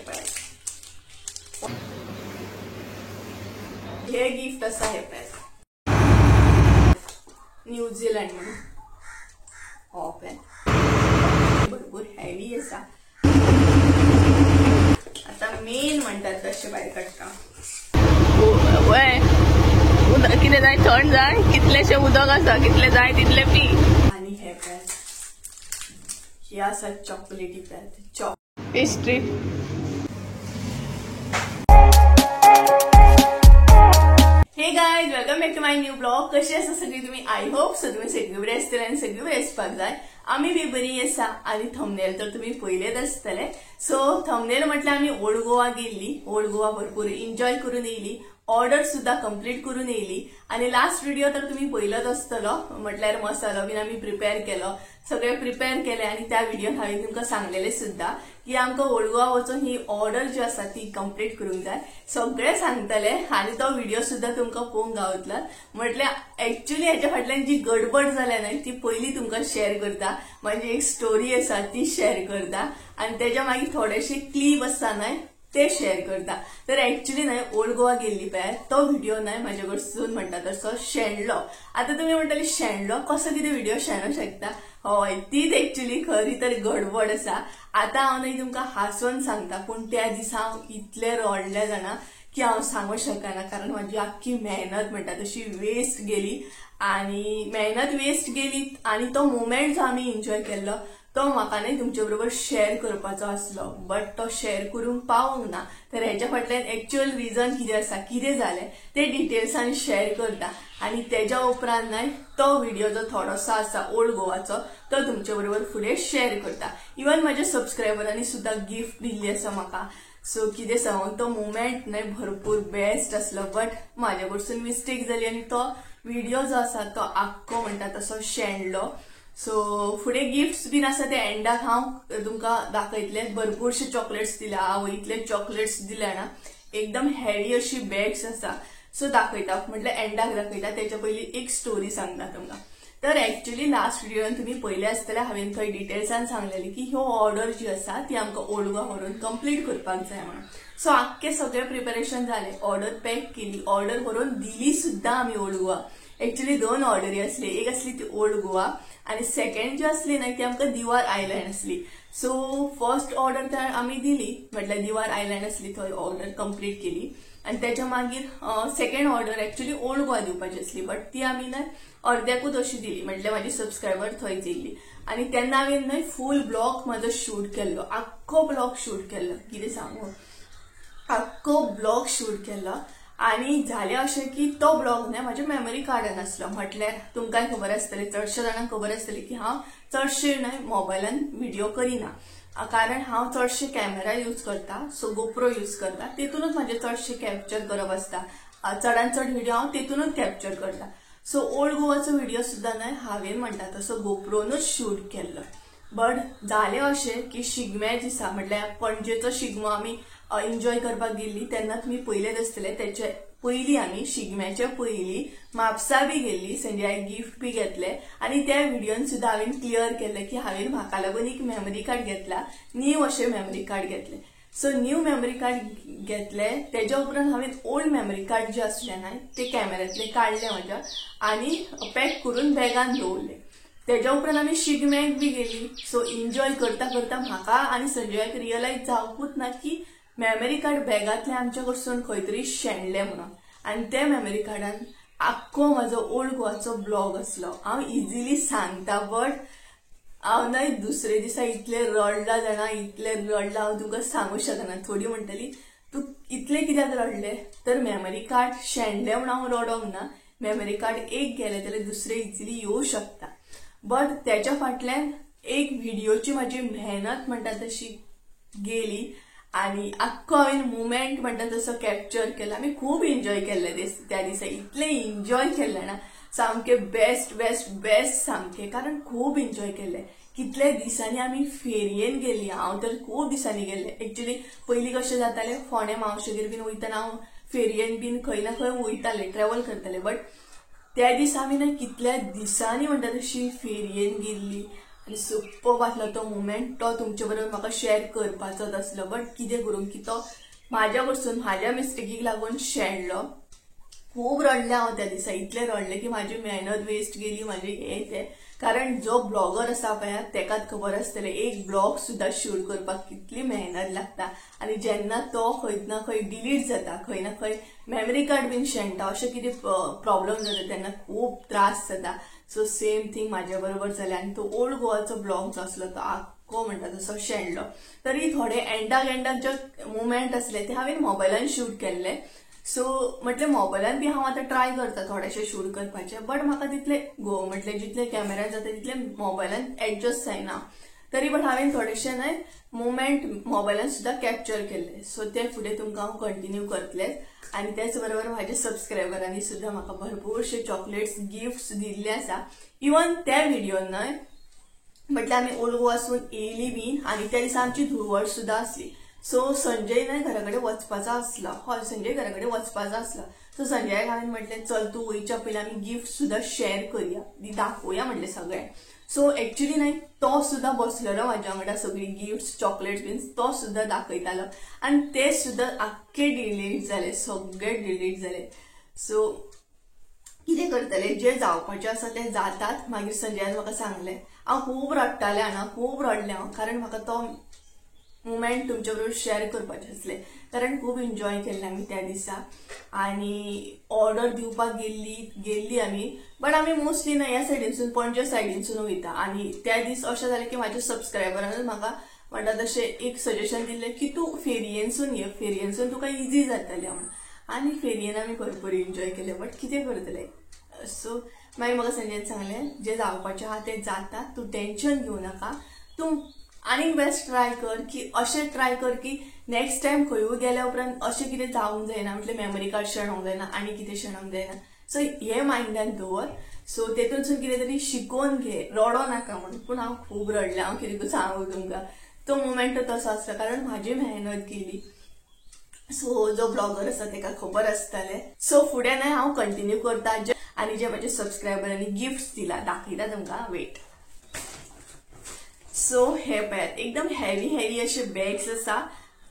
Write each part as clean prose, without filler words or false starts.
पळयात हे गिफ्ट आसा हे पळयात न्यूझीलंड म्हणून हो पळयात भरपूर हेवी आसा. आता मेन म्हणतात तशें भायर काडटा. उदक कितें जाय थंड जाय कितलेशें उदक आसा कितलें जाय तितलें पी. आनी हे पळयात हे आसा चॉकलेटी पळयात chalk pastry. Hey guys, welcome back to my new blog. कशी आसा सगळी तुम्ही? I hope so तुम्ही सगळी बरी आसतले आनी सगळी बरी आसपाक जाय. आमी बी बरी आसा. आनी थंबनेल तर तुम्ही पयलेच आसतले. सो थंबनेल म्हटल्यार आमी ओल्ड गोवा गेल्ली. ओल्ड गोवा भरपूर एन्जॉय करून येयली. ऑर्डर सुद्धा कंप्लीट करून येयली. आनी लास्ट व्हिडिओ तर तुम्ही पयलोच आसतलो म्हटल्यार मसालो बीन आमी प्रिपेर केलो, सगळे प्रिपेर केले. आनी त्या व्हिडिओन हांवें तुमकां सांगलेले सुद्धा की आमकां ओल्ड गोवा वचून ही ऑर्डर जी आसा ती कंप्लीट करूंक जाय. सगळे सांगतले आनी तो व्हिडिओ सुद्धा तुमकां पळोवंक गावतलो. म्हटल्यार एक्चुअली हेच्या फाटल्यान जी गडबड जाल्या न्हय ती पयली तुमकां शेअर करता, म्हणजे एक स्टोरी आसा ती शेअर करता आनी तेच्या मागीर थोडेशे क्लिप आसा न्हय ते शेअर करता. तर एक्चुअली न्हय ओल्ड गोवा गेल्ली पळय तो व्हिडिओ न्हय म्हाजे कडसून म्हणटा तसो शेणलो. आतां तुमी म्हणटले शेणलो कसो कितें व्हिडिओ शेणो शकता? हय, तीच एक्चुअली खरी तर गडबड आसा. आतां हांव न्हय तुमकां हांसोन सांगता, पूण त्या दिसा हांव इतलें रडलें जाणा की हांव सांगूंक शकना, कारण म्हाजी आख्खी मेहनत म्हणटा तशी वेस्ट गेली. आनी मेहनत वेस्ट गेली आनी तो मुमेंट जो आमी एन्जॉय केल्लो तो म्हाका न्हय तुमचे बरोबर शेअर करपाचो आसलो, बट तो शेअर करूंक पावूंक ना. तर हेच्या फाटल्यान एक्चुअल रिजन कितें आसा, कितें जालें ते डिटेल्सान शेअर करता. आनी तेज्या उपरांत न्हय तो व्हिडिओ जो थोडोसो आसा ओल्ड गोवाचो तो तुमचे बरोबर फुडें शेअर करता. इवन म्हाज्या सबस्क्रायबरांनी सुद्धा गिफ्ट दिल्ली आसा म्हाका. सो कितें सांगूं, तो मुमेंट न्हय भरपूर बेस्ट आसलो, बट म्हाजे कडसून मिस्टेक जाली आनी तो व्हिडिओ जो आसा तो आख्खो म्हणटा तसो शेणलो. सो फुडें गिफ्ट्स बीन आसा ते एंडाक हांव तुमकां दाखयतले. भरपूरशे चॉकलेट्स दिल्या, हांव इतले चॉकलेट्स दिल्या ना, एकदम हेवी अशी बॅग्स आसा. सो दाखयता म्हटल्यार एंडाक दाखयता, तेच्या पयलीं एक स्टोरी सांगता तुमकां. तर एक्चुअली लास्ट व्हिडिओन तुमी पयले आसतले हांवें थंय डिटेल्सान सांगलेली की ह्यो ऑर्डर जी आसा ती आमकां ओल्ड गोवा व्हरून कंप्लीट करपाक जाय म्हणून. सो आख्खे सगळें प्रिपेरेशन जालें, ऑर्डर पॅक केली, ऑर्डर व्हरून दिली सुद्धा आमी ओल्ड गोवा. एक्चुअली दोन ऑर्डरी आसली, एक आसली ती ओल्ड गोवा आनी सेकंड जी आसली न्हय ती आमकां दिवार आयलँड आसली. सो फर्स्ट ऑर्डर तर आमी दिली म्हटल्यार दिवार आयलँड आसली थंय ऑर्डर कंप्लीट केली. आनी तेच्या मागीर second order actually old Goa दिवपाची आसली, बट ती आमी न्हय अर्द्याकूच अशी दिली, म्हटल्यार म्हाजी सबस्क्रायबर थंय येयल्ली. आनी तेन्ना हांवें न्हय फूल ब्लॉग म्हाजो शूट केल्लो, आख्खो ब्लॉग शूट केल्लो, कितें सांगू, आख्खो ब्लॉग शूट केल्लो. आनी जालें अशें की तो ब्लॉग न्हय म्हाज्या मेमरी कार्डान आसलो. म्हटल्यार तुमकांय खबर आसतलें, चडशे जाणांक खबर आसतलें की हांव चडशे न्हय मोबायलान व्हिडिओ करिना, कारण हांव चडशे कॅमेरा यूज करता. सो गोप्रो यूज करता, तेतूनच म्हाजे चडशे कॅप्चर करप आसता, चडान चड व्हिडिओ हांव तेतूनच कॅप्चर करता. सो ओल्ड गोवाचो व्हिडिओ सुद्धा न्हय हांवें म्हणटा तसो गोप्रोनूच शूट केल्लो. बट जालें अशें की शिगम्या दिसा म्हटल्यार पणजेचो शिगमो आमी एन्जॉय करपाक गेल्ली तेन्ना तुमी पयलेच आसतले. तेचे पयलीं आमी शिगम्याच्या पयलीं म्हापसा बी गेल्ली, संजयाक गिफ्ट बी घेतले. आनी त्या व्हिडियोन सुद्धा हांवें क्लियर केलें की हांवें म्हाका लागून एक मेमरी कार्ड घेतला, न्यू अशें मेमरी कार्ड घेतलें. सो न्यू मेमरी कार्ड घेतले तेज्या उपरांत हांवें ओल्ड मेमरी कार्ड जे आसले न्हय ते कॅमेऱ्यांतले काडले म्हाज्या आनी पॅक करून बॅगान दवरले. तेज्या उपरांत आमी शिगम्याक बी गेली. सो एन्जॉय करता करता म्हाका आनी संजयाक रियलायज जावपूच ना की मेमरी कार्ड बॅगांतलें आमच्या कडसून खंय तरी शेणलें म्हणून. आनी त्या मेमरी कार्डान आख्खो म्हाजो ओल्ड गोवाचो ब्लॉग आसलो. हांव इजिली सांगता, बट हांव न्हय दुसरे दिसा इतलें रडलां जाणा, इतलें रडलां हांव तुमकां सांगूं शकना. थोडी म्हणटली तूं इतलें कित्याक रडलें, तर मेमरी कार्ड शेणलें म्हणून हांव रडोंक ना, मेमरी कार्ड एक गेलें जाल्यार दुसरें इजिली येवं शकता. बट तेच्या फाटल्यान एक व्हिडिओची म्हाजी मेहनत म्हणटा तशी गेली आनी आख्खो हांवें मुमेंट म्हणटा तसो कॅप्चर केला. आमी खूब एन्जॉय केल्ले त्या दिसा, इतलें एन्जॉय केल्लें ना, सामकें बेस्ट बेस्ट बेस्ट सामकें, कारण खूब एन्जॉय केल्लें. कितले दिसांनी आमी फेरयेन गेली, हांव तर खूब दिसांनी गेल्लें. एक्चुअली पयलीं कशें जातालें, फोंडें मावशेगेर बीन वयतना हांव फेरयेन बीन खंय ना खंय वयतालें, ट्रॅवल करतालें. बट त्या दिसा आमी न्हय कितल्या दिसांनी म्हणटा तशी फेरयेन गेल्ली आनी सुपर आसलो तो मुमेंट, तो तुमचे बरोबर म्हाका शेअर करपाचोच आसलो. बट कितें करूं की तो म्हाज्या कडसून म्हाज्या मिस्टेकीक लागून शेणलो. खूब रडलें हांव त्या दिसा, इतलें रडलें की म्हाजी मेहनत वेस्ट गेली, म्हाजी हें तें. कारण जो ब्लॉगर आसा पळय तेकाच खबर आसतलें एक ब्लॉग सुद्दां शूट करपाक कितली मेहनत लागता. आनी जेन्ना तो खंय ना खंय डिलीट जाता, खंय ना खंय मेमरी कार्ड बीन शेणटा, अशें कितें प्रॉब्लम जाता तेन्ना खूब त्रास जाता. सो सेम थींग म्हाज्या बरोबर जालें. आनी तो ओल्ड गोवाचो ब्लॉग जो आसलो तो आख्खो म्हणटा तसो शेणलो. तरी थोडे एंडाक एंडाक जे मुमेंट आसले ते हांवें मोबायलान शूट केल्ले. सो म्हटलें मोबायलान बी हांव आतां ट्राय करता थोडेशे शूट करपाचे, बट म्हाका तितले गो म्हटलें जितले कॅमेरान जाता तितले मोबायलान एडजस्ट जायना. तरी बट हांवें थोडेशे न्हय मुमेंट मोबायलान सुद्दां कॅप्चर केल्ले. सो ते फुडें तुमकां हांव कंटिन्यू करतलें. आनी त्याच बरोबर म्हाज्या सबस्क्रायबरांनी सुद्दां म्हाका भरपूरशे चॉकलेट्स गिफ्ट्स दिल्ले आसा. इवन त्या व्हिडियोन न्हय म्हटल्यार आमी ओल्ड गोवासून येयली बीन आनी त्या दिसा आमची धुळवट सुद्दां आसली. सो संजय न्हय घरा कडेन वचपाचो आसलो, हय संजय घरा कडेन वचपाचो आसलो. सो संजयाक हांवें म्हटलें चल तूं वयच्या पयलीं आमी गिफ्ट सुद्दां शेअर करया, दाखोवया म्हटलें सगळें. सो एक्चुली न्हय तो सुद्दां बसलेलो म्हाज्या वांगडा, सगळीं गिफ्ट्स चॉकलेट्स बीन तो सुद्दां दाखयतालो आनी ते सुद्दां आख्खे डिलीट जाले, सगळे डिलीट जाले. सो कितें करतले, जे जावपाचें आसा तें जातात. मागीर संजयान म्हाका सांगलें, हांव खूब रडटालें हांगा, खूब रडलें हांव, कारण म्हाका तो मुमेंट तुमच्या बरोबर शेअर करपाचें आसलें. कारण खूब एन्जॉय केल्लें आमी त्या दिसा. आनी ऑर्डर दिवपाक गेल्ली आमी, बट आमी मोस्टली न्हय ह्या सायडीनसून पणजे सायडीनसून वयता. आनी त्या दीस अशें जालें की म्हाज्या सबस्क्रायबरानूच म्हाका म्हणटा तशें एक सजेशन दिल्लें की तूं फेरयेनसून ये, फेरयेनसून तुका इजी जातलें म्हणून. आनी फेरयेन आमी भरपूर एन्जॉय केलें. बट कितें करतलें. सो मागीर म्हाका संजयान सांगलें जें जावपाचें आहा तें जाता, तूं टेंशन घेवं नाका, तूं आनीक बेस्ट ट्राय कर की अशें ट्राय कर की नेक्स्ट टायम खंयूय गेल्या उपरांत अशें कितें जावंक जायना, म्हटल्यार मेमरी कार्ड शेणोंक जायना आनी कितें शेणोंक जायना. सो हे मायंडान दवर. सो तेतूनसून कितें तरी शिकोवन घे, रडो नाका म्हणून. पूण हांव खूब रडलें, हांव कितें सांगू तुमकां, तो मुमेंट तसो आसलो कारण म्हाजी मेहनत गेली. सो जो ब्लॉगर आसा तेका खबर आसतलें. सो फुडें न्हय हांव कंटिन्यू करता आनी जे म्हाजे सबस्क्रायबरांनी गिफ्ट्स दिला दाखयता तुमकां, वेट. सो हे पळयात एकदम हेवी हेवी अशे बॅग्स आसा,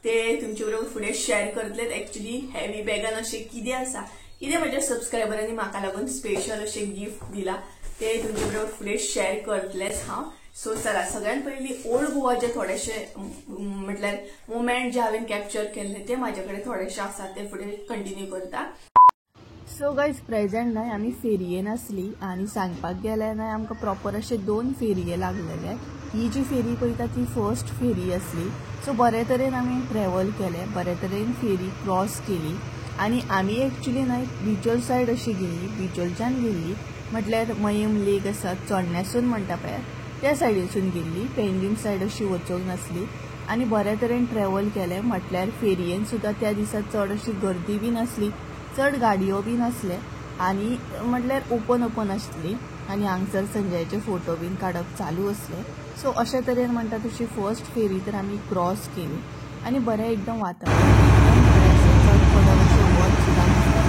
ते तुमचे बरोबर फुडें शेअर करतले. एक्चुली हेवी बॅगान अशें कितें आसा, कितें म्हज्या सबस्क्रायबरांनी म्हाका लागून स्पेशल अशें गिफ्ट दिला ते तुमचे बरोबर फुडें शेअर करतलेच हांव. सो चला सगळ्यात पयलीं ओल्ड गोवाचे थोडेशे म्हटल्यार मुमेंट जे हांवें कॅप्चर केल्ले ते म्हाजे कडेन थोडेशे आसा, ते फुडें कंटिन्यू करता. सो गायज प्रेजेंट न्हय आमी फेरयेन आसली आनी सांगपाक गेल्यार न्हय आमकां प्रॉपर अशे दोन फेरये लागलेले. ही जी फेरी पळयता ती फर्स्ट फेरी आसली. सो बरे तरेन आमी ट्रॅवल केलें, बरे तरेन फेरी क्रॉस केली. आनी आमी एक्चुली न्हय बिचोल सायड अशी गेल्ली, बिचोलच्यान गेल्ली म्हटल्यार मयम लेक आसा चोडण्यासून म्हणटा पळय त्या सायडीसून गेल्ली, पेंजीम सायड अशी वचूंक नासली. आनी बरे तरेन ट्रॅवल केलें म्हटल्यार फेरयेन सुद्दां त्या दिसा चड अशी गर्दी बी नासली, चड गाडयो बी नासले आनी म्हटल्यार ओपन ओपन आसली. आनी हांगसर संजयाचे फोटो बीन काडप चालू आसले. सो अशे तरेन म्हणटा तशी फर्स्ट फेरी तर आमी क्रॉस केली आनी बरें एकदम वातावरण एकदम बरें आसलें, चड पडप अशें वत सुद्दां नासलें.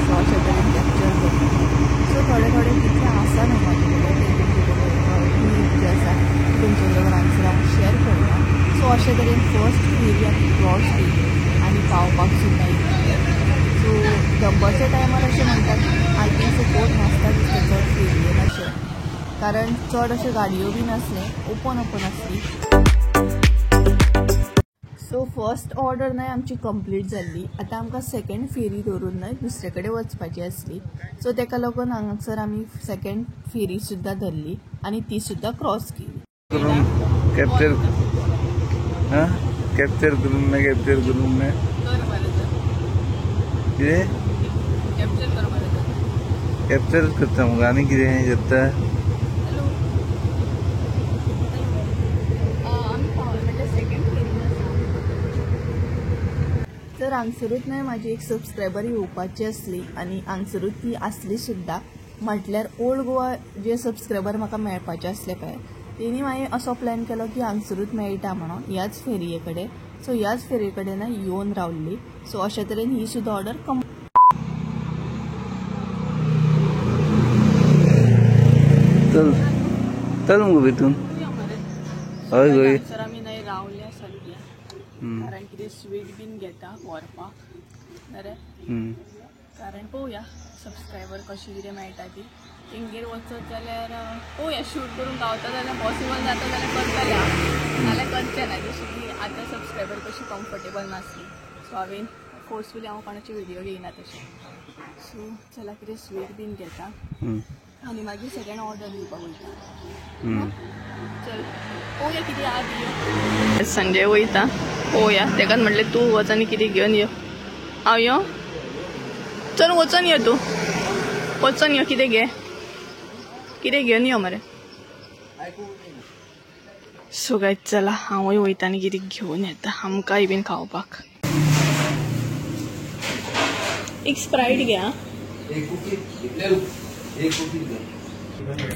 सो अशे तरेन कॅप्चर करता. सो थोडे थोडे कितले आसा न्हू म्हाजे कडेन ते तुमचे बरोबर क्लिप जे आसा तुमचे बरोबर हांगसर हांव शेअर करता. सो अशे तरेन फर्स्ट फेरी आमी क्रॉस केली आनी पावपाक सुद्दां येयले. सो दनपारच्या टायमार अशें म्हणटात I think so कोण नासता दिसता चड फेरयेन अशें, कारण चड अश्यो गाडयो बी नासले, ओपन ओपन आसली. सो फर्स्ट ऑर्डर न्हय आमची कंप्लीट जाल्ली. आतां आमकां सेकेंड फेरी धरून न्हय दुसरे कडेन वचपाची आसली. सो तेका लागून हांगासर आमी सेकेंड फेरी सुद्दां धरली आनी ती सुद्दां क्रॉस केली. कॅप्चर कॅप्चर करून कॅप्चर करून कितें कॅप्चर करता मुगो आनी कितें करता. तर हांगसरूच न्हय म्हाजी एक सबस्क्रायबर येवपाची आसली आनी हांगसरूच ती आसली सुद्दां. म्हटल्यार ओल्ड गोवा जे सबस्क्रायबर म्हाका मेळपाचे आसले पळय तेणी मागीर असो प्लॅन केलो की हांगसरूच मेळटा म्हणून ह्याच फेरये कडेन. सो ह्याच फेरये कडेन येवन रावली. सो अशे तरेन ही सुद्दां ऑर्डर चल. चल मुगो भितून. हय गो सर आमी नाही रावल्या सद्या कारण कितें स्वीट बीन घेता व्हरपाक बरें. कारण पळोवया सबस्क्रायबर कशी कितें मेळटा ती. तेंगेर वचत जाल्यार पळोवया शूट करूंक गावता जाल्यार पॉसिबल जाता जाल्यार करतलें हांव, नाल्यार करचें ना. जशें की आतां सबस्क्रायबर कशी कम्फर्टेबल नासली सो हांवें फोर्सफुली हांव कोणाची व्हिडियो घेयना तशें. सो चला कितें स्वीट बीन घेता आनी मागीर सेकेंड ऑर्डर दिवपाक वयता. चल पळोवया कितें आहा ती. संजय वयता पळोवया तेकाच म्हटलें तूं वच आनी कितें घेवन यो. हांव यो चल वचोन यो तूं वचोन यो कितें घे कितें घेवन यो मरे. सो गायज चला हांवूय वयता आनी कितें घेवन येता आमकांय बीन खावपाक. एक स्प्रायट घ्या.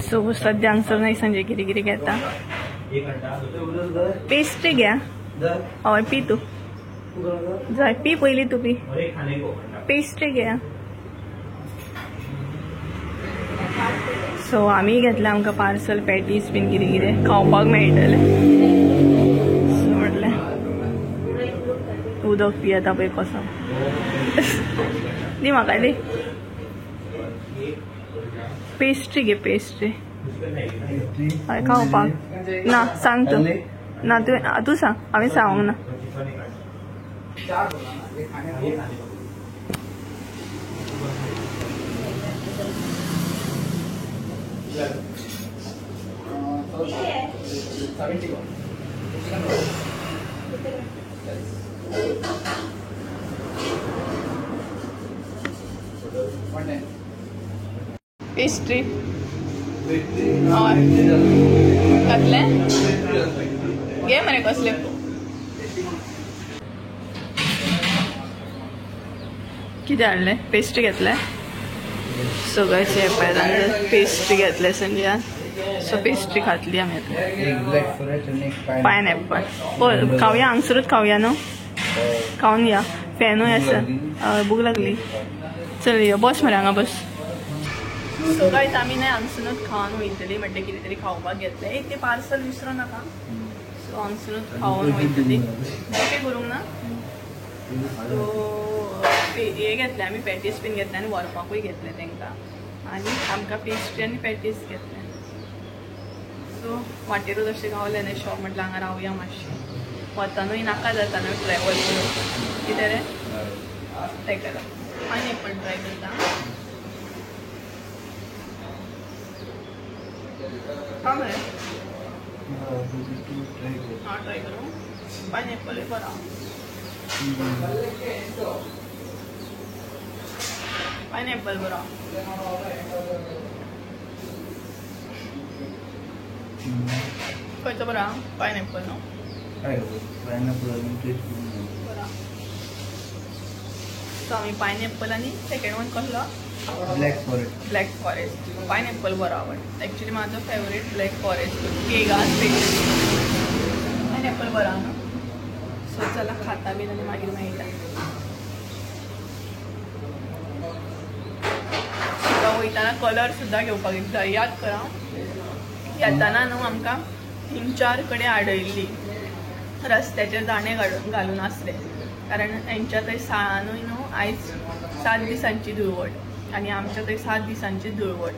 सो सद्या हांगसर नाही संजय कितें कितें घेता. पेस्ट्री घ्या. हय पी तूं जाय पी पयलीं तूं पी. पेस्ट्री घ्या. सो आमी घेतलें आमकां पार्सल पॅटीस बीन कितें कितें खावपाक मेळटलें. सो म्हटलें उदक पियेता पळय कसो. दी म्हाका दी पेस्ट्री घे पेस्ट्री. हय खावपाक ना सांग तूं ना तुवें तूं सांग हांवें सांगूंक ना. पेस्ट्री हय घातलें घे मरे कसले. कितें हाडलें पेस्ट्री घेतलें. सो गायज हे पळय पेस्ट्री घेतले संजयान. सो पेस्ट्री खातली आमी आतां. पायनएप्पल खावया हांगसरूच खावया न्हू खावन या. फॅनूय आसा. हय भूक लागली चल यो बस मरे हांगा बस. सो गायज आमी न्हय हांगसरूच खावन वयतली म्हटलें कितें तरी खावपाक घेतलें. एक तें पार्सल विसरो नाका. सो हांगसरूच खावन वयतली ओके करूंक ना. सो हे घेतले आमी पॅटीस बीन घेतले आनी व्हरपाकूय घेतले तांकां आनी आमकां पेस्ट्री आनी पॅटीस घेतले. सो वाटेरूच अशें गावलें न्हय शॉप म्हटलें हांगा रावया मातशें वतानूय नाका जाता न्हय ट्रॅवल करून कितें रे ताका लागून आनी एक पण ट्राय करता. हां मरे हां ट्राय करूं पायनएप्पलूय बरो. पायनएप्पल बरो. खंयचो बरो पायनएप्पल न्हू पायनएप्पल बरो. सो आमी पायनएप्पल आनी सेकेंड वन कसलो black forest. Black forest pineapple बरो आवडटा. एक्चुली म्हाजो फेवरेट ब्लॅक फॉरेस्ट केक आहा स्पेशल. पायनएप्पल बरो न्हू. सो चला खाता बीन आनी मागीर मेळटा. वयताना कलर सुद्दां घेवपाक जाय याद करा. येताना न्हू आमकां 3-4 कडेन आडयल्ली रस्त्याचेर दाणे घालून आसले कारण हेंच्या थंय साळानूय न्हू आयज 7 दिसांची धुळवट आनी आमच्या थंय 7 दिसांची धुळवट.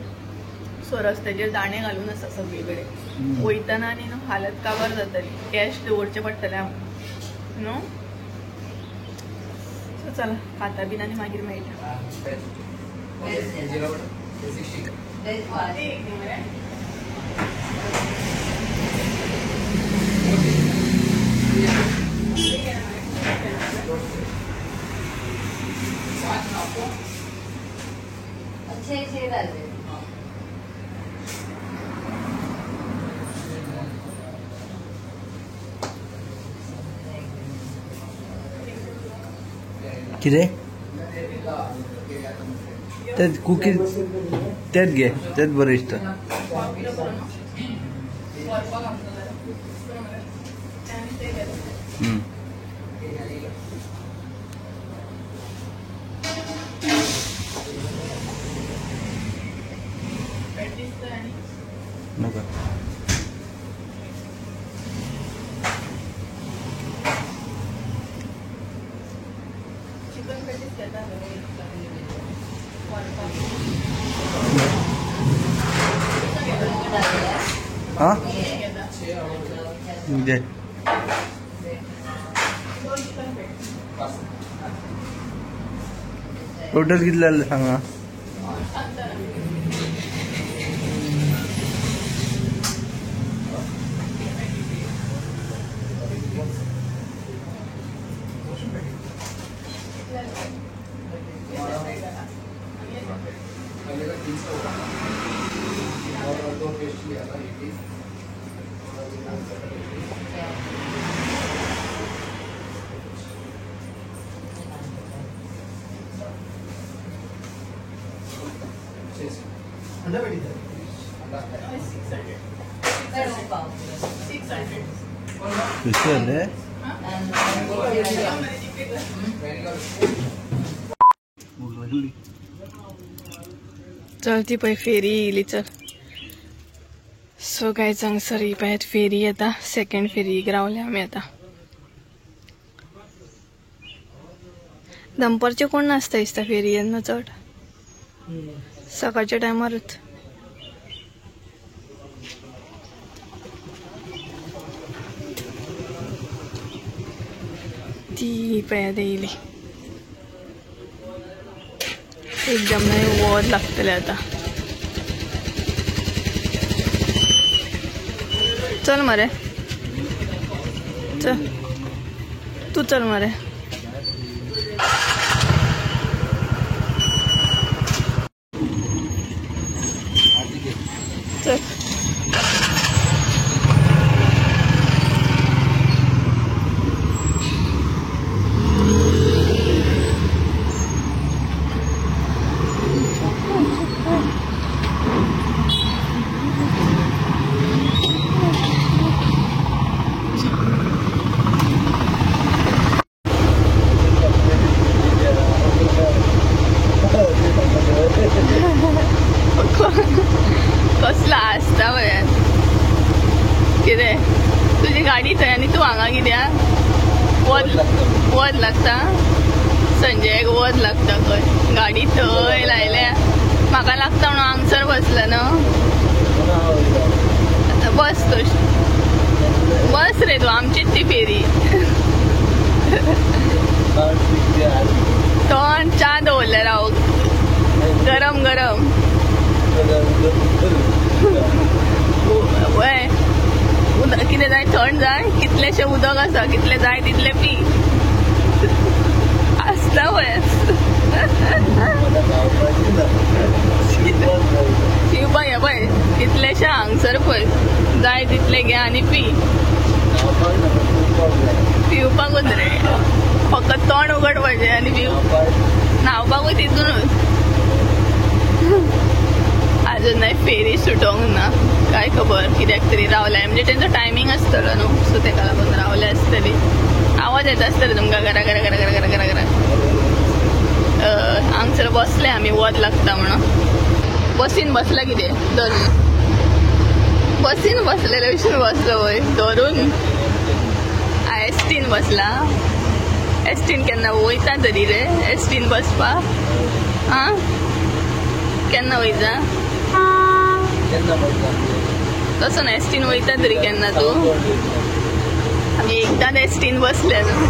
सो रस्त्याचेर दाणे घालून आसा सगळी कडेन. वयताना आनी न्हू हालत काबार जातली. कॅश दवरचें पडटलें आमकां न्हू. सो चला खाता बीन आनी मागीर मेळटा. कितें तेच कुकीज तेच घे तेच बरें दिसता. नका. चिकन पॅटीस घेता. हां घे. टोटल कितले जाले सांगा. कशें जालें? चल ती पळय फेरी येयली. चल सो गायज हांगसर ही पळयात फेरी येता. सेकंड फेरीक रावले आमी आतां. दनपारचे कोण नासता दिसता फेरयेन न्हू चड, सकाळच्या टायमारूच. ती पळयात येयली. एकदम न्हय वत लागतलें आतां. चल मरे, चल तूं चल मरे. चल कसला आसता पळय कितें तुजी गाडी थंय आनी तूं हांगा कित्याक? वत वत लागता संजयाक, वत लागता खंय. गाडी थंय लायल्या. म्हाका लागता म्हणून हांगसर बसला न्हू. बस तूं, बस रे तूं, आमचीच ती फेरी. तोंड च्या दवरल्या राव गरम गरम. वय कितें जाय थंड जाय, कितलेशें उदक आसा, कितलें जाय तितलें पी. आसता वय पिवपाक. हें पळय कितलेशें हांगसर पळय, जाय तितलें घे आनी पी. पिवपाकूच रे, फकत तोंड उगडपाचें आनी पिव. न्हांवपाकूय तितूनच. अजून न्हय फेरी सुटोंक ना, काय खबर कित्याक तरी रावल्या. म्हणजे तेंचो टायमींग आसतलो न्हू, सो तेका लागून रावल्या आसतली. आवाज येता आसतलो तुमकां घरा घरा घरा घरा घरा घरा. हांगसर बसले आमी वत लागता म्हणून. बसीन बसला कितें धरून, बसीन बसलेले भशेन बसलो वय धरून. एसटीन बसला. एसटीन केन्ना वयता तरी रे एसटीन बसपाक? आं केन्ना वयता? तसो ना एसटीन वयता तरी केन्ना तूं? आमी एकदांच एसटीन बसले न्हू.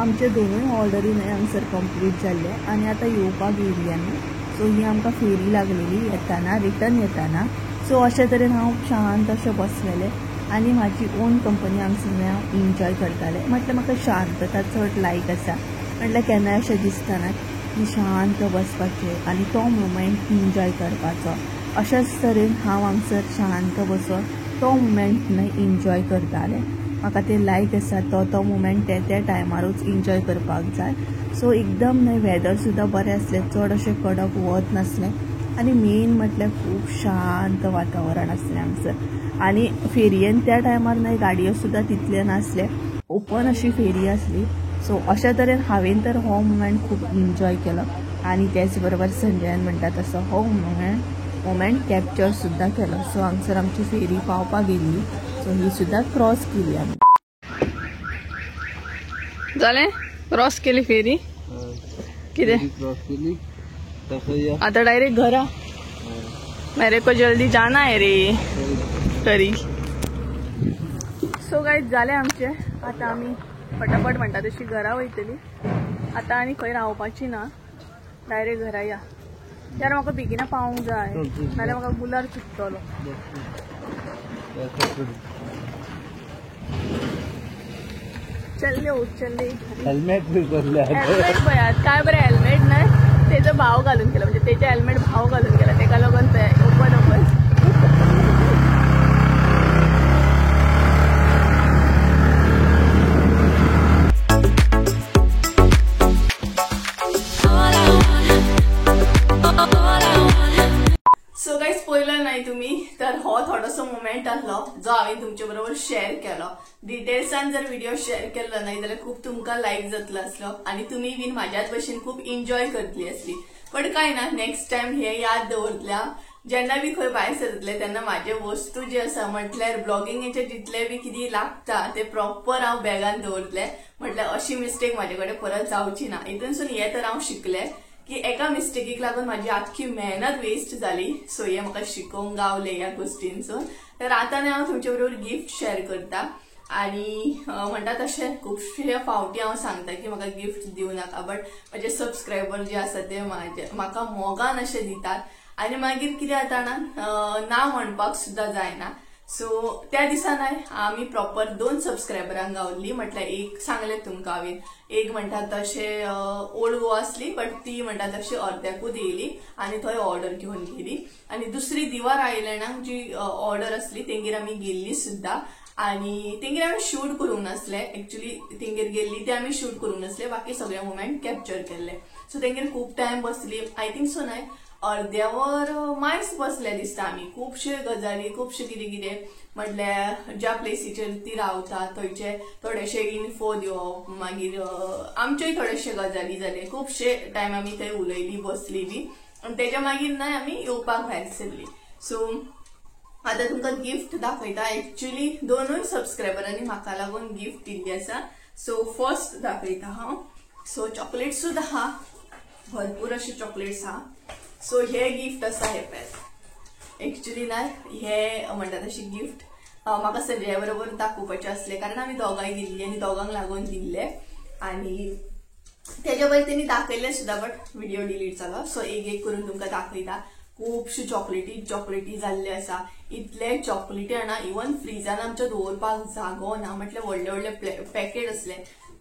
आमचे दोनूय ऑर्डरी न्हय हांगसर कंप्लीट जाल्ले आनी आतां येवपाक येयली आमी. सो ही आमकां फेरी लागलेली येताना, रिटर्न येताना. सो अशे तरेन हांव शांत अशें बसलेलें आनी म्हाजी ओन कंपनी हांगसर हांव एन्जॉय करतालें. म्हटल्यार म्हाका शांतता चड लायक आसा. म्हटल्यार केन्नाय अशें दिसतना की शांत बसपाचें आनी तो मुमेंट एन्जॉय करपाचो. अशेंच तरेन हांव हांगसर शांत बसून तो मुमेंट न्हय एन्जॉय करतालें. म्हाका तें लायक आसा, तो तो मुमेंट ते त्या टायमारूच एन्जॉय करपाक जाय. सो एकदम न्हय वेदर सुद्दां बरें आसलें, चड अशें कडक वत नासलें आनी मेन म्हटल्यार खूब शांत वातावरण आसलें हांगसर. आनी फेरयेन त्या टायमार न्हय गाडयो सुद्दां तितल्यो नासले, ओपन अशी फेरी आसली. सो अशा तरेन हांवें तर हो मुमेंट खूब एन्जॉय केलो आनी तेच बरोबर संजयान म्हणटा तसो हो मुमेंट कॅप्चर सुद्दां केलो. सो हांगसर आमची फेरी पावपाक गेल्ली. सो ही सुद्दां क्रॉस केली आमी. जालें क्रॉस केली फेरी कितें आता डायरेक्ट घरा. मेरे को जल्दी जाना है रे तरी. सो गायज जालें आमचें. आतां आमी फटाफट म्हणटा तशी घरा वयतली. आतां आनी खंय रावपाची ना, डायरेक्ट घरा या. यार म्हाका बेगिना पावूंक जाय नाल्यार म्हाका गुलार चुकतलो. चल्ले चल्ले हेल्मेट हेल्मेट पळयात काय बरें हेल्मेट न्हय तेजो भाव घालून केला, म्हणजे तेजे हेल्मेट भाव घालून केला तेका लागून ते ओपन ओपन. सो गायज पळयलो न्हय तुमी तर हो थोडोसो मुमेंट आसलो जो हांवें तुमचे बरोबर शेअर केलो. डिटेल्सान जर व्हिडिओ शेअर केलो न्हय जाल्यार खूब तुमकां लायक जातलो आसलो आनी तुमी बीन म्हाज्याच भशेन खूब एन्जॉय करतली आसली. बट काय ना, नेक्स्ट टायम हे याद दवरतल्या जेन्ना बी खंय भायर सरतले तेन्ना म्हाजे वस्तू जे आसा म्हटल्यार ब्लॉगिंगेचे जितले बी कितें लागता ते प्रॉपर हांव बॅगान दवरतले. म्हटल्यार अशी मिस्टेक म्हाजे कडेन परत जावची ना. हितूनसून हे तर हांव शिकलें की एका मिस्टेकीक लागून म्हाजी आख्खी मेहनत वेस्ट जाली. सो हे म्हाका शिकोवंक गावले ह्या गोश्टींसून. तर आतां न्हय हांव तुमचे बरोबर गिफ्ट शेअर करता. आनी म्हणटा तशें खुबशे फावटी हांव सांगता की म्हाका गिफ्ट दिवं नाका, बट म्हाजे सबस्क्रायबर जे आसा ते म्हाका मोगान अशें दितात आनी मागीर कितें जाता ना म्हणपाक सुद्दां जायना. सो त्या दिसा न्हय आमी प्रॉपर 2 सबस्क्रायबरांक गावल्ली. म्हटल्यार एक सांगलें तुमकां हांवें, एक म्हणटा तशें ओल्ड गोवा आसली बट ती म्हणटा तशी अर्द्याकूच येयली आनी थंय ऑर्डर घेवन गेली. आनी दुसरी दिवार आयलँडाक जी ऑर्डर आसली तेंगेर आमी गेल्ली सुद्दां आनी तेंगेर आमी शूट करूंक नासले. एक्चुली तेंगेर गेल्ली ते आमी शूट करूंक नासले, बाकी सगळे मुमेंट कॅप्चर केल्ले. सो तेंगेर खूब टायम बसली, I think so न्हय अर्द्या वर मायस बसले दिसता आमी. खुबशे गजाली खुबशे कितें कितें म्हटल्यार ज्या प्लेसीचेर ती रावता थंयचे थोडेशे इन्फो दिवप, मागीर आमच्योय थोडेशे गजाली जाले. खुबशे टायम आमी थंय उलयली बसली बी आनी तेज्या मागीर न्हय आमी येवपाक भायर सरली. सो आतां तुमकां गिफ्ट दाखयता. एक्चुली 2 सबस्क्रायबरांनी म्हाका लागून गिफ्ट दिल्ली आसा. सो फर्स्ट दाखयता हांव. सो चॉकलेट सुद्दां आहा, भरपूर अशे चॉकलेट्स आहा. सो हे गिफ्ट आसा हे पळयात. एक्चुली न्हय हे म्हणटा तशें गिफ्ट म्हाका संजया बरोबर दाखोवपाचें आसलें, कारण आमी दोगांय गेल्ली आनी दोगांक लागून दिल्ले आनी तेज्या वयर तेणी दाखयल्लें सुद्दां बट व्हिडिओ डिलीट जालो. सो एक एक करून तुमकां दाखयता. खुबश्यो चॉकलेटी चॉकलेटी जाल्ले आसा. इतले चॉकलेटी जाणा इवन फ्रिजान आमच्या दवरपाक जागो ना. म्हटल्यार व्हडले व्हडले पॅकेट आसले.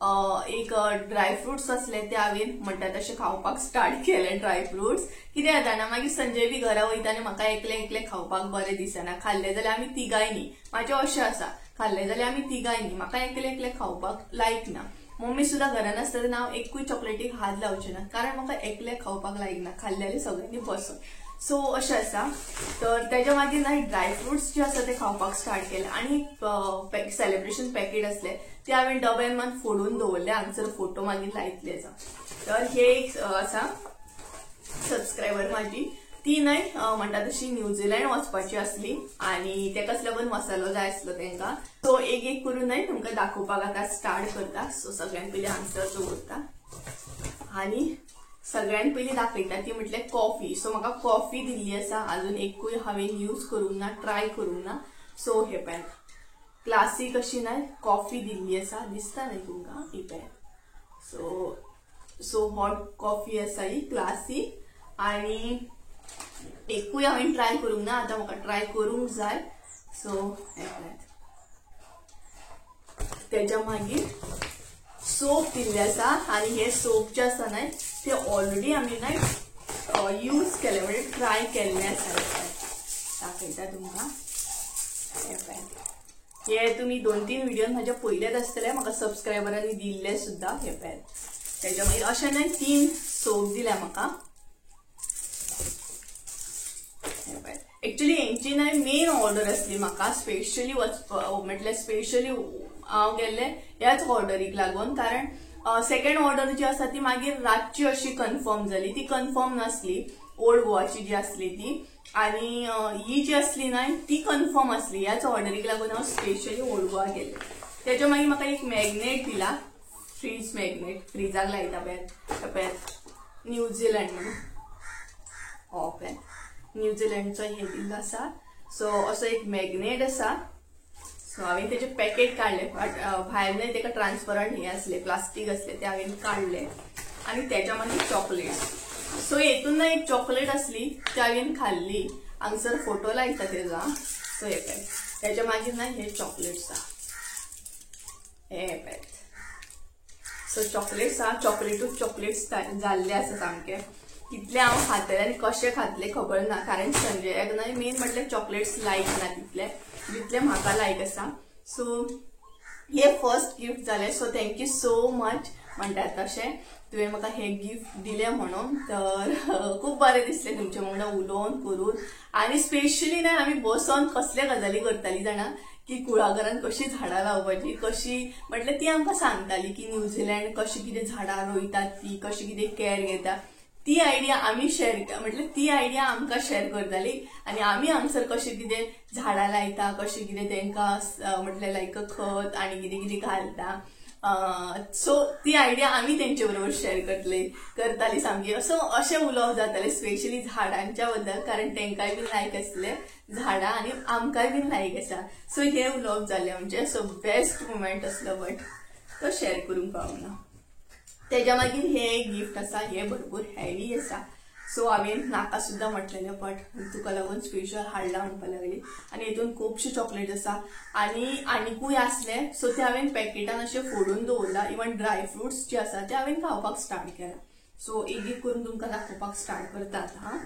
एक ड्राय फ्रुट्स आसले ते हांवें म्हणटा तशें खावपाक स्टार्ट केले. ड्राय फ्रुट्स कितें जाता ना मागीर संजय बी घरा वयता आनी म्हाका एकलें एकलें खावपाक बरें दिसना. खाल्लें जाल्यार आमी तिगांय न्ही, म्हाजें अशें आसा, खाल्लें जाल्यार आमी तिगांय न्ही, म्हाका एकलें एकलें खावपाक लायक ना. मम्मी सुद्दां घरान आसता तेन्ना हांव एकूय चॉकलेटीक हात लावचें ना, कारण म्हाका एकलें खावपाक लायक ना. खाल्लें जाल्यार सगळ्यांनी बसून. सो अशें आसा. तर तेज्या मागीर न्हय ड्राय फ्रुट्स जे आसा ते खावपाक स्टार्ट केले आनी सेलिब्रेशन पॅकेट आसले ते हांवें डब्यान मान फोडून दवरले. हांगसर फोटो मागीर लायतले आसा. तर हे एक आसा सबस्क्रायबर म्हाजी, ती न्हय म्हणटा तशी न्यूझिलंड वचपाची आसली आनी तेकाच लागून मसालो जाय आसलो तेंकां. सो एक एक करून न्हय तुमकां दाखोवपाक आतां स्टार्ट करता. सो सगळ्यान पयलीं हांगसर दवरता आनी सगळ्यान पयलीं दाखयता ती म्हटल्यार कॉफी. सो म्हाका कॉफी दिल्ली आसा, अजून एकूय हांवें यूज करूंक ना, ट्राय करूंक ना. सो हे पळयात क्लासीक अशी न्हय कॉफी दिल्ली आसा, दिसता न्हय तुमकां ही पळयात. सो सो हॉट कॉफी आसा ही क्लासीक आनी एकूय हांवें ट्राय करूंक ना, आतां म्हाका ट्राय करूंक जाय. सो हे पळयात. तेज्या मागीर सोप दिल्ले आसा आनी हे सोप जे आसा न्हय ते ऑलरेडी आमी न्हय यूज केले, म्हणजे ट्राय केल्ले आसा. दाखयता तुमकां हे पळयात. हे तुमी 2-3 व्हिडिओ म्हाज्या पयलेच आसतले, म्हाका सबस्क्रायबरांनी दिल्ले सुद्दां. हे पळयात. तेज्या मागीर अशें न्हय 3 सोप दिल्या म्हाका. एक्चुअली हेंची न्हय मेन ऑर्डर आसली म्हाका स्पेशली वचपा, म्हटल्यार स्पेशली हांव गेल्लें ह्याच ऑर्डरीक लागून, कारण सेकंड ऑर्डर जी आसा ती मागीर रातची अशी कन्फर्म जाली, ती कन्फर्म नासली ओल्ड गोवाची जी आसली ती, आनी ही जी आसली ना ती कन्फर्म आसली. ह्याच ऑर्डरीक लागून हांव स्पेशली ओल्ड गोवा गेले. तेच्या मागीर म्हाका एक मॅग्नेट दिला, फ्रीज मॅग्नेट, फ्रिजाक लायता पळय न्यूझिलंड म्हणून, हो पळय न्यूझिलंडचो हे दिल्लो आसा. सो असो एक मॅग्नेट आसा. सो हांवें तेजे पॅकेट काडले, भायर न्हय तेका ट्रान्सपरंट हे आसले, प्लास्टीक आसले, ते हांवें काडले आनी तेच्या मागीर चॉकलेट्स. सो हेतून ना एक चॉकलेट आसली ती हांवें खाल्ली, हांगसर फोटो लायता तेजो. सो हे पळय तेच्या मागीर ना हे चॉकलेट्स आहा, हे पळय. सो चॉकलेट्स आहा, चॉकलेटूच चॉकलेट्स जाल्ले आसा सामके. कितले हांव खातलें आनी कशें खातलें खबर ना, कारण संजयाक न्हय मेन म्हटल्यार चॉकलेट्स लायक ना तितले जितले म्हाका लायक आसा. सो हे फर्स्ट गिफ्ट जालें. So thank you so much म्हणटात तशें तुवें म्हाका हे गिफ्ट दिलें म्हणून, तर खूब बरें दिसलें तुमचे वांगडा उलोवन करून. आनी स्पेशली न्हय आमी बसोन कसले गजाली करताली जाणा, की कुळागरान कशी झाडां लावपाची, कशी म्हटल्यार ती आमकां सांगताली की न्यूझिलंड कशी कितें झाडां रोयतात, ती कशी कितें कॅर घेता, ती आयडिया आमी शेअर म्हटल्यार ती आयडिया आमकां शेअर करताली. आनी आमी हांगसर कशें कितें झाडां लायता, कशें कितें तेंकां म्हटल्यार लायक खत आनी कितें कितें घालता, सो ती आयडिया आमी तेंचे बरोबर शेअर करताली सामकी. सो अशें उलोवप जातालें स्पेशली झाडांच्या बद्दल, कारण तेंकांय बीन लायक आसले झाडां आनी आमकांय बीन लायक आसा. सो हे उलोवप जालें आमचें. सो बेस्ट मुमेंट आसलो, बट तो शेअर करूंक पावना. तेज्या मागीर हे एक गिफ्ट आसा, हे भरपूर हेवी आसा. सो हांवें नाका सुद्दां म्हटलेलें, बट तुका लागून स्पेशल हाडला म्हणपाक लागली. आनी हितून खुबशे चॉकलेट आसा आनी आनिकूय आसले. सो ते हांवें पॅकेटान अशें फोडून दवरला. इवन ड्राय फ्रुट्स जे आसा ते हांवें खावपाक स्टार्ट केला. सो एक एक करून तुमकां दाखोवपाक स्टार्ट करता आतां.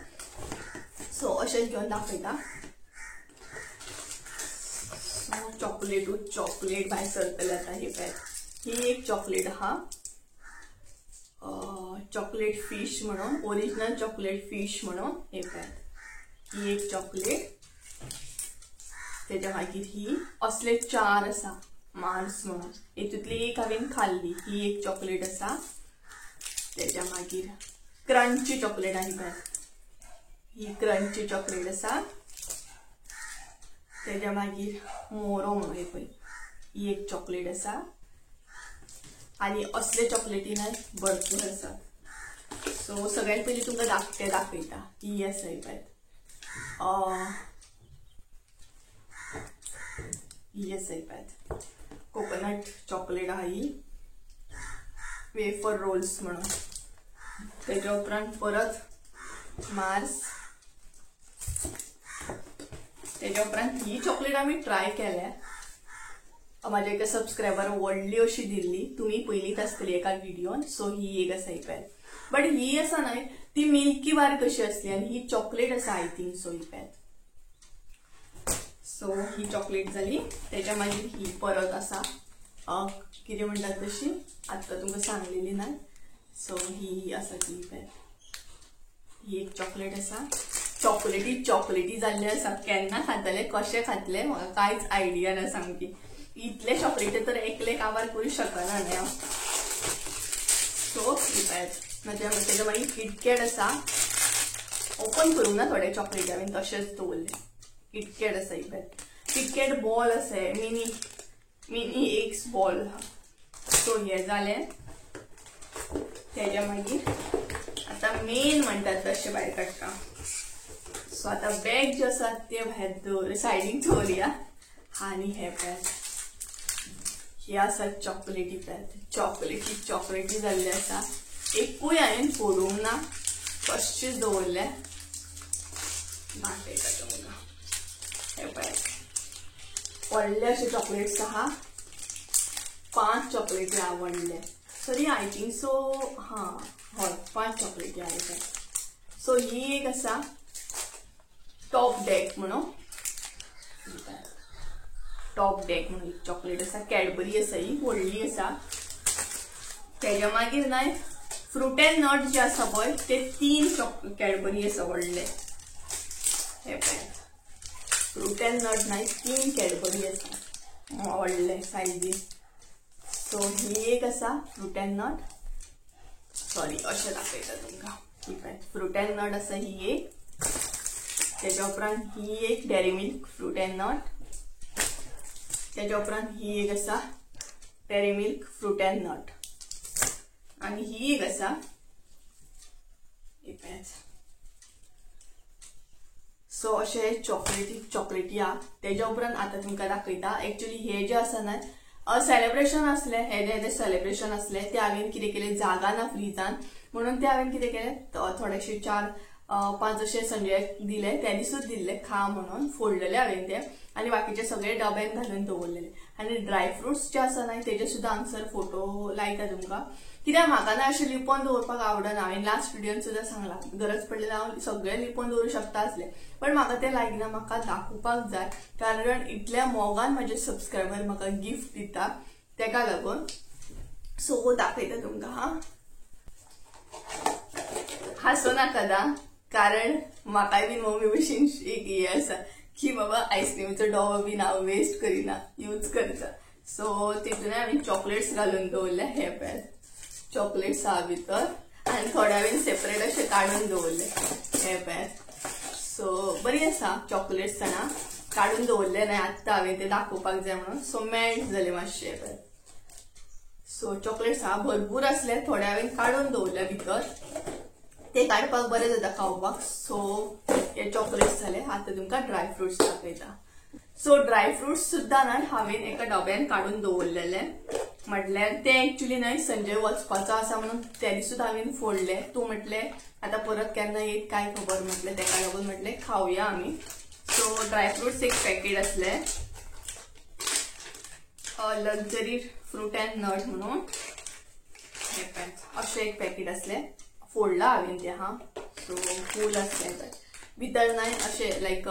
सो अशेंच घेवन दाखयता. सो चॉकलेटूच चॉकलेट भायर सरतले आतां. ही पॅक ही एक चॉकलेट आहा, चॉकलेट फिश म्हणून, ओरिजिनल चॉकलेट फिश म्हणून. हे पळयात ही एक चॉकलेट. तेच्या मागीर ही असले चार आसा मार्स म्हणून, हेतूंतली एक हांवें खाल्ली, ही एक चॉकलेट आसा. तेच्या मागीर क्रंची चॉकलेट आनी पळयात ही क्रंची चॉकलेट आसा. तेच्या मागीर मोरो म्हणून हे पळय ही एक चॉकलेट आसा. आनी असले चॉकलेटी ना भरपूर आसा. सो सगळ्यात पयलीं तुमकां धाकटे दाखयता. ही आसा ही पळयात, ही आसा ही पळयात कोकोनट चॉकलेट आहा ही, वेफर रोल्स म्हणून. तेच्या उपरांत परत मार्स. तेच्या उपरांत ही चॉकलेट आमी ट्राय केल्या, म्हाज्या एका सबस्क्रायबर व्हडली अशी दिल्ली, तुमी पयलींच आसतली एका व्हिडियोन. सो ही एक आसा ही पळयात, बट he आसा न्हय ती मिल्की बार कशी आसली आनी ही चॉकलेट आसा I think so. ही पळयात. सो ही चॉकलेट जाली. तेच्या मागीर ही परत आसा, कितें म्हणटात तशी आतां तुमकां सांगलेली ना. सो ही आसा ती पळयात, ही एक चॉकलेट आसा. चॉकलेटी चॉकलेटी जाल्ले आसा, केन्ना खातले कशें खातले म्हाका कांयच आयडिया ना सामकी. इतले चॉकलेटी तर एकले काबार करूं शकना न्हय हांव. सो ही पळयात तेच्या मागीर किटकॅट आसा, ओपन करूंक ना थोडे चॉकलेटी हांवें तशेंच दवरले. किटकॅट आसा ही पळयात, किटकॅट बॉल आसा, mini mini eggs ball. So हे जालें. तेच्या मागीर आतां मेन म्हणटात तशें भायर काडटा. सो आतां बॅग जे आसा ते भायर दवर, सायडीक दवरया. आनी हे पळयात हे आसा चॉकलेटी पळयात, चॉकलेटी चॉकलेटी जाल्ले आसा. एकूय हांवें फोडूंक ना, कशेंच दवरले. दाखयता तुमकां हे पळयात व्हडले अशे चॉकलेट्स आहा, 5 चॉकलेटी आहा व्हडले, सॉरी I think so, हां हय 5 चॉकलेटी आहा. सो ही एक आसा टॉप डॅक म्हणून, टॉप डॅक म्हणून एक चॉकलेट आसा, कॅडबरी आसा, ही व्हडली आसा. तेच्या मागीर न्हय फ्रूट एंड नट जे आसा पळय ते 3 कॅडबरी आसा व्हडले. हे पळयात फ्रूट एंड नट न्हय 3 कॅडबरी आसा व्हडले सायजी. सो ही एक आसा फ्रूट अँड नट, सॉरी अशें दाखयता तुमकां, ही पळय फ्रूट अँड नट आसा ही एक. तेज्या उपरांत ही एक Dairy Milk fruit and nut. तेज्या उपरांत ही एक आसा Dairy Milk fruit and nut. आनी ही एक आसा सो अशे चॉकलेटी चॉकलेटी आहा. तेज्या उपरांत आतां तुमकां दाखयता एक्चुअली हे जे आसा न्हय सेलिब्रेशन आसलें, हे जे सेलिब्रेशन आसलें ते हांवें कितें केलें, जागा ना फ्रिजान म्हणून ते हांवें कितें केलें, थोडेशे 4-5 अशे संजयाक दिले, त्या दिसूच दिल्ले खा म्हणून, फोडलेले हांवें ते आनी बाकीचे सगळे डब्यान घालून दवरलेले. आनी ड्राय फ्रुट्स जे आसा न्हय तेजे सुद्दां हांगसर फोटो लायता तुमकां, कित्याक म्हाका ना अशें लिपोवन दवरपाक आवडना. हांवें लास्ट व्हिडियोन सुद्दां सांगलां, गरज पडल्यार हांव सगळें लिपोवन दवरूं शकता आसलें, पण म्हाका तें लायकना, म्हाका दाखोवपाक जाय, कारण इतल्या मोगान म्हाजे सबस्क्रायबर म्हाका गिफ्ट दिता तेका लागून. सो दाखयता तुमकां. हा हांसो नाका दा, कारण म्हाकाय बीन मम्मी भशेन एक हे आसा की बाबा आयस्क्रीमीचो डबो बीन हांव वेस्ट करिना, यूज करता. सो तितून हांवें चॉकलेट्स घालून दवरले, हे पळय चॉकलेट्स आहा भितर, आनी थोडे हांवें सेपरेट अशे काडून दवरले, हे पळय. सो बरी आसा चॉकलेट्स जाणा, काडून दवरले न्हय आत्तां हांवें ते दाखोवपाक जाय म्हणून. सो मेल्ट जाले मातशे पळय. सो चॉकलेट्स आहा भरपूर आसले, थोडे हांवें काडून दवरले भितर, ते काडपाक बरें जाता खावपाक. सो हे चॉकलेट्स जाले. आतां तुमकां ड्राय फ्रुट्स दाखयता. सो ड्राय फ्रुट्स सुद्दां न्हय हांवें एका डब्यान काडून दवरलेले, म्हटल्यार ते एक्चुअली न्हय संजय वचपाचो आसा म्हणून त्या दिसूच हांवें फोडले. तूं म्हटलें आतां परत केन्ना येत काय खबर, म्हटलें तेका लागून म्हटलें खावया आमी. सो ड्राय फ्रुट्स एक पॅकेट आसलें, लक्झरी फ्रूट अँड नट म्हणून अशें एक पॅकेट आसलें, फोडलां हांवें तें. हा सो फूल आसलें भितर न्हय अशें लायक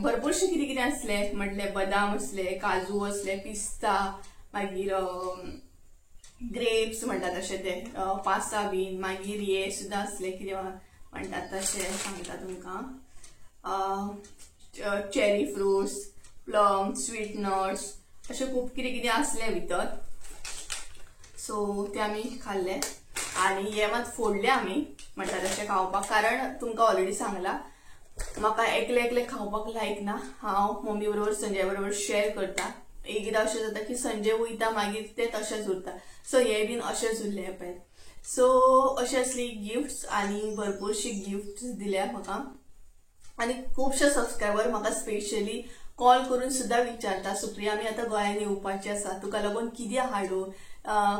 भरपूरशें कितें कितें आसलें, म्हटलें बदाम आसले, काजू आसले, पिस्ता, मागीर ग्रेप्स म्हणटात तशें ते पासा बीन, मागीर हे सुद्दां आसले कितें म्हणटात तशें सांगता तुमकां, cherry fruits, plum, sweet nuts, अशें खूब कितें कितें आसलें भितर. सो ते आमी खाल्ले आनी हे मात फोडले आमी म्हणटा तशें खावपाक, कारण तुमकां ऑलरेडी सांगलां म्हाका एकले एकले खावपाक लायक ना, हांव मम्मी बरोबर संजय बरोबर शेअर करता. एकदां अशें जाता की संजय वयता मागीर ते तशेंच उरता, सो हे बीन अशेंच उरलें पळय. सो अशें असली गिफ्ट्स आनी भरपूरशी गिफ्ट्स दिल्या म्हाका, आनी खुबशे सबस्क्रायबर म्हाका स्पेशली कॉल करून सुद्दां विचारता, सुप्रिया आमी आतां गोंयान येवपाचें आसा, तुका लागून कितें हाडूं,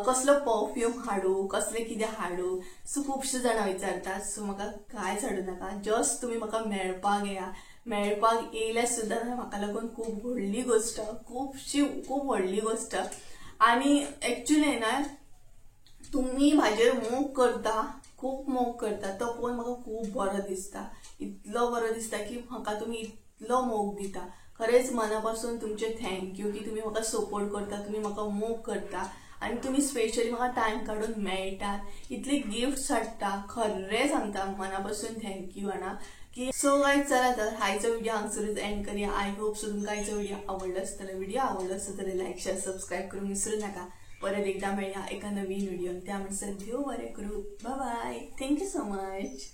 कसलो परफ्यूम हाडूं, कसलें कितें हाडूं. सो खुबशे जाणां विचारतात. सो म्हाका कांयच हाडूं नाका, जस्ट तुमी म्हाका मेळपाक येया. मेळपाक येयल्यार सुद्दां म्हाका लागून खूब व्हडली गोश्ट, खुबशी खूब व्हडली गोश्ट. आनी एक्चुअली न्हय तुमी म्हाजेर मोग करता, खूब मोग करता, तो पळोवन म्हाका खूब बरो दिसता, इतलो बरो दिसता की म्हाका तुमी इतलो मोग दिता. खरेंच मना पासून तुमचे thank you की तुमी म्हाका सपोर्ट करता, तुमी म्हाका मोग करता, आनी तुमी स्पेशली म्हाका टायम काडून मेळटात, इतले गिफ्ट्स हाडटा, खरें सांगता मना पासून thank you जाणा की. सो गायज चला तर आयचो व्हिडिओ हांगसरूच एंड करया. I hope so तुमकां आयचो व्हिडिओ आवडलो आसतलो. व्हिडिओ आवडलो आसतलो जाल्यार लायक शेअर सबस्क्रायब करूंक विसरू नाका. परत एकदां मेळया एका नवीन व्हिडियोन, त्या म्हणसर देव बरें करूं. Bye bye, thank you so much.